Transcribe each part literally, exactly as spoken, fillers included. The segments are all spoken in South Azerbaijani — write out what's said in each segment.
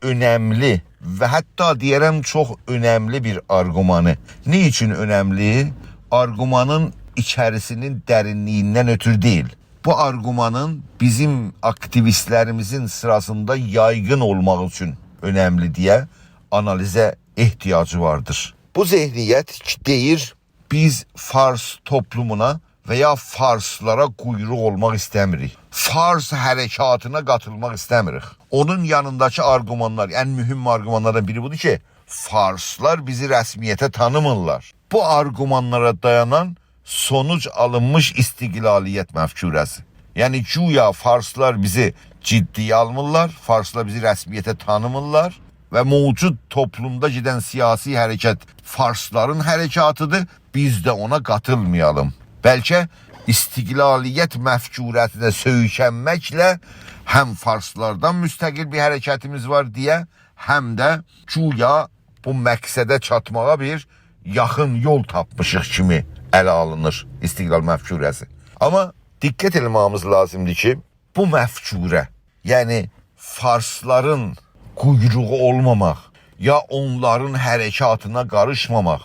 اؤنملی و حتی دئیه‌رم چوخ اؤنملی بیر آرگومانی. نه اوچون اؤنملی؟ آرگومانین ایچریسینین درینلیگیندن اؤترو دئییل. بو آرگومانین بیزیم آکتیویستلریمیزین سیراسیندا یایغین اولماغی اوچون اؤنملی دئیه آنالیزه احتیاجی واردیر. بو ذهنیت کی دئییر، بیز فارس توپلومونا و یا فارسلارا قویروق اولماق ایسته‌میریک. فارس حرکاتینا قاتیلماق ایسته‌میریک. اونون یانینداکی آرگومانلار، ان مهم آرگومانلاردان بیری بودور کی، فارسلار بیزی رسمیته تانیمیرلار. بو آرگومانلارا دایانان سونوج آلینمیش استقلالیت مفکوره‌سی. یعنی، گویا فارسلار بیزی جدی‌یه آلمیرلار، فارسلار بیزی رسمیته تانیمیرلار و موجود توپلومدا گئدن سیاسی حرکت فارسلارین حرکاتیدیر، بیز ده اونا قاتیلمایالیم. بلکه استقلالیت مفکوره‌سینه سؤیکنمکله هم فارسلاردان مستقل بیر حرکتیمیز وار دئیه، هم ده گویا بو مقصده چاتماغا بیر یاخین یول تاپمیشیق کیمی اله آلینیر استقلال مفکوره‌سی. آمما دقت ائله‌مه‌ییمیز لازیمدیر کی، بو مفکوره، یعنی فارسلارین قویروغو اولماماق، یا اونلارین حرکاتینا قاریشماماق.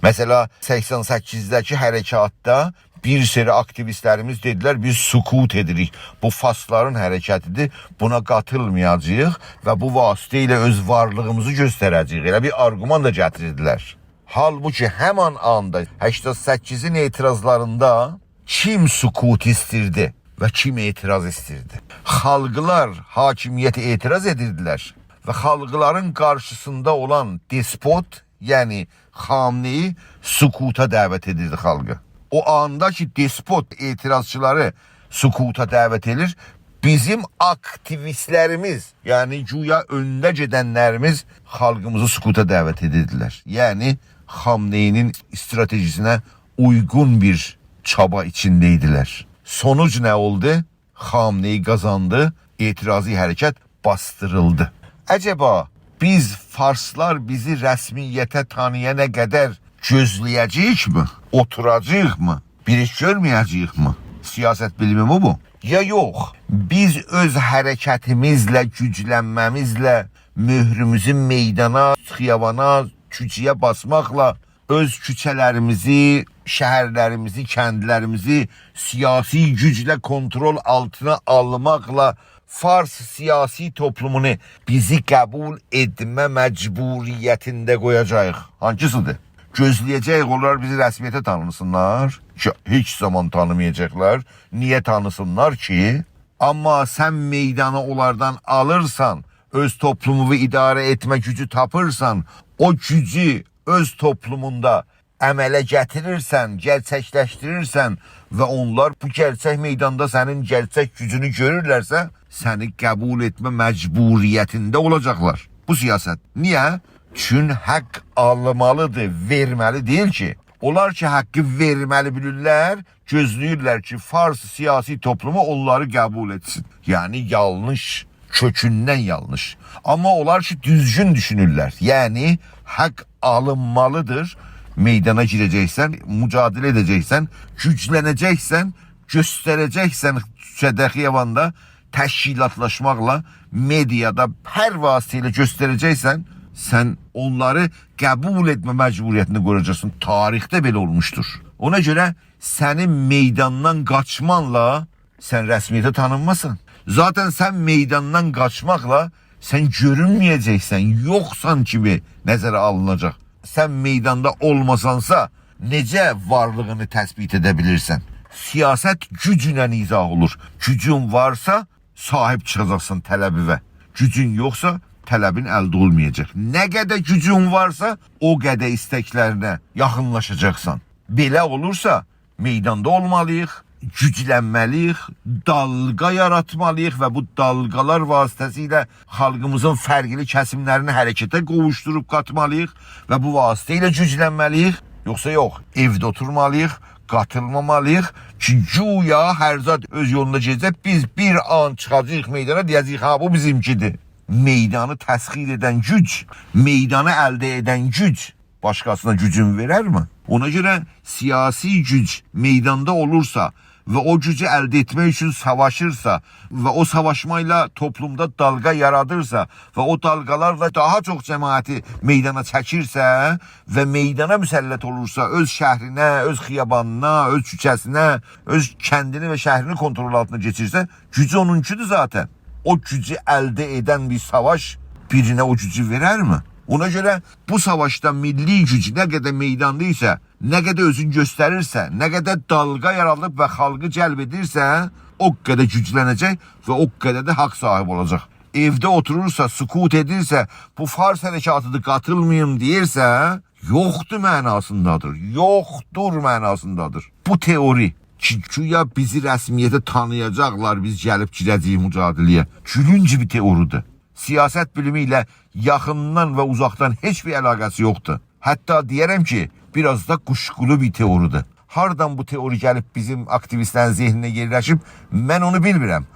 مثلا، سکسن سککیزده‌کی حرکاتدا بیر سری آکتیویستلریمیز دئدیلر، «بیز سکوت ائدیریک. بو فارسلارین حرکتیدیر، بونا قاتیلمایاجاغیق و بو واسطه ایله اؤز وارلیغیمیزی گؤستره‌جه‌ییک.» ائله بیر آرگومان دا گتیردیلر. حالبوکی همان آندا هشتاد سککیزین اعتراضلاریندا کیم سکوت ایستیردی و کیم اعتراض ایستیردی؟ خالقلار حاکمیته اعتراض ائدیردیلر و خالقلارین قارشیسیندا اولان دسپوت، یعنی خامنه‌ای، سکوتا دعوت ائدیردی خالقی. او آندا کی دسپوت اعتراضچیلاری سکوتا دعوت ائدیر، بیزیم آکتیویستلریمیز، یعنی گویا اؤنده گئدنلریمیز خالقیمیزی سکوتا دعوت ائدیردیلر. یعنی خامنه‌ای‌نین استراتژی‌سینه اویغون بیر چابا ایچینده ایدیلر. سونوج نه اولدو؟ خامنه‌ای قازاندی، اعتراضی حرکت باسدیریلدی. عجبا بیز فارسلار بیزی رسمیته تانییانا قدر گؤزله‌یه‌جه‌ییک‌می؟ اوتوراجاغیق‌می؟ بیر ایش گؤرمه‌یه‌جه‌ییک‌می؟ سیاست بیلیمی بو مو؟ یا یوخ، بیز اؤز حرکتیمیزله، گوجلنمه‌میزله، مؤهروموزو میدانا، خیابانا، کوچه‌یه باسماقلا، اؤز کوچه‌لریمیزی، شهرلریمیزی، کندلریمیزی سیاسی گوجله کنترل آلتینا آلماقلا فارس سیاسی توپلومونو بیزی قبول ائتمه مجبوریتینده قویاجاغیق. هانسیسیدیر؟ گؤزله‌یه‌جه‌ییک اونلار بیزی رسمیته تانیسینلار کی، هئچ زامان تانیمایاجاقلار. نییه تانیسینلار کی؟ آمما سن میدانی اونلاردان آلیرسان، اؤز توپلومووو اداره ائتمه گوجو تاپیرسان، او گوجو اؤز توپلوموندا عمله گتیریرسن، گئرچکلشدیریرسن و اونلار بو گئرچک میداندا سنین گئرچک گوجونو گؤرورلرسه، سنی قبول ائتمه مجبوریتینده اولاجاقلار. بو سیاست. نییه؟ چون حق آلمالیدیر، وئرمه‌لی دئییل کی. اونلار کی، حقی وئرمه‌لی بیلیرلر، گؤزله‌ییرلر کی، فارس سیاسی توپلومو اونلاری قبول ائتسین. یعنی یانلیش، کؤکوندن یانلیش. آمما اونلار کی، دوزگون دوشونورلر. یعنی حق آلینمالیدیر. میدانا گیره‌جکسن، مجادله ائده‌جکسن، گوجلنه‌جکسن، گؤستره‌جکسن کوچه‌ده، خیاباندا تشکیلاتلاشماقلا، مئدیادا، هر واسطه ایله گؤستره‌جکسن، سن اونلاری قبول ائتمه مجبوریتینده قویاجاقسان. تاریخده بئله اولموشدور. اونا گؤره سنین میداندان قاچمانلا سن رسمیته تانینماسان. ذاتاً سن میداندان قاچماقلا سن گؤرونمه‌یه‌جکسن، یوخسان کیمی نظره آلیناجاق. سن میداندا اولماسانسا، نئجه وارلیغینی تثبیت ائده بیلیرسن؟ سیاست گوجله ایضاح اولور. گوجون وارسا، صاحیب چیخاجاقسان طلبیوه. گوجون یوخسا، طلبین الده اولمایاجاق. نه قدر گوجون وارسا، او قدر ایستکلرینه یاخینلاشاجاقسان. بئله اولورسا، میداندا اولمالیییق، گوجلنمه‌لیییک، دالغا یاراتمالیییق و بو دالغالار واسطه‌سیله خالقیمیزین فرقلی کسیملرینی حرکته قوووشدوروب قاتمالیییق و بو واسطه ایله گوجلنمه‌لیییک. یوخسا یوخ، ائوده اوتورمالیییق، قاتیلمامالیییق کی، گویا هر زاد اؤز یولوندا گئده‌جک، بیز بیر آن چیخاجاغیق میدانا، دئیه‌جه‌ییک: «ها، بو بیزیمکیدیر.» میدانی تسخیر ائدن گوج، میدانی الده ائدن گوج باشقاسینا گوجون وئررمی؟ اونا گؤره سیاسی گوج میداندا اولورسا، و او گوجو الده ائتمک اوچون ساواشیرسا و او ساواشما ایله توپلومدا دالغا یارادیرسا و او دالغالارلا داها چوخ جماعتی میدانا چکیرسه و میدانا مسلط اولورسا، اؤز شهرینه، اؤز خیابانینا، اؤز کوچه‌سینه، اؤز کندینی و شهرینی کنترل آلتینا کئچیرسه، گوج اونونکودور ذاتاً. او گوجو الده ائدن بیر ساواش بیرینه او گوجو وئررمی؟ اونا گؤره بو ساواشدا میللی گوج نه قدر میداندا ایسه، نه قدر اؤزونو گؤستریرسه، نه قدر دالغا یارادیب و خالقی جلب ائدیرسه، او قدر گوجلنه‌جک و او قدر ده حاق صاحیبی اولاجاق. ائوده اوتورورسا، سکوت ائدیرسه، «بو فارس حرکاتیدیر، قاتیلماییم» دئییرسه، یوخدور معناسیندادیر. یوخدور معناسیندادیر. بو تئوری کی، گویا بیزی رسمیته تانییاجاقلار، بیز گلیب گیره‌جه‌ییک مجادله‌یه، گولونج بیر تئوریدیر. سیاست بیلیمی ایله یاخیندان و اوزاقدان هئچ بیر علاقه‌سی یوخدور. حتی دئیه‌رم کی، بیر آز دا قوشقولو بیر تئوریدیر. هاردان بو تئوری گلیب بیزیم آکتیویستلرین ذهنینه یئرلشیب، من اونو بیلمیرم.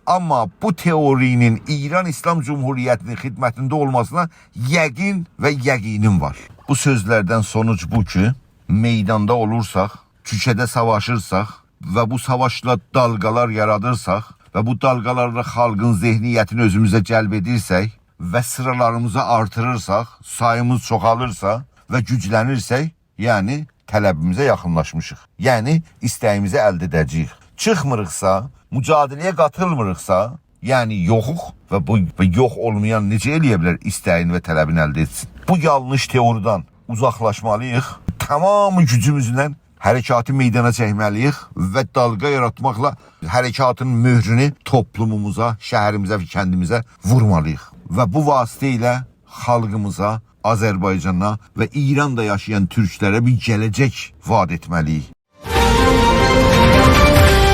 آمما بو تئوری‌نین ایران ایسلام جمهوریتی‌نین خدمتینده اولماسینا یقین و یقینیم وار. بو سؤزلردن سونوج بو کی، میداندا اولورساق، کوچه‌ده ساواشیرساق و بو ساواشلا دالغالار یارادیرساق و بو دالغالارلا خالقین ذهنیتینی اؤزوموزه جلب ائدیرسک و سیرالاریمیزی آرتیریرساق، ساییمیز چوخالیرسا و گوجلنیرسک، یعنی طلبیمیزه یاخینلاشمیشیق. یعنی ایسته‌ییمیزی الده ائده‌جه‌ییک. چیخمیریقسا، مجادله‌یه قاتیلمیریقسا، یعنی یوخوق و بو، بو یوخ اولمایان نئجه ائله‌یه بیلر ایسته‌یین و طلبین الده ائتسین؟ بو یانلیش تئوریدن اوزاقلاشمالیییق. تمام گوجوموزله حرکاتی میدانا چکمه‌لیییک و دالغا یاراتماقلا حرکاتین مؤهرونو توپلوموموزا، شهریمیزه و کندیمیزه وورمالیییق. و بو واسطه ایله خالقیمیزا، آذربایجانا و ایراندا یاشایان تورکلره بیر گله‌جک وعده ائتمه‌لیییک.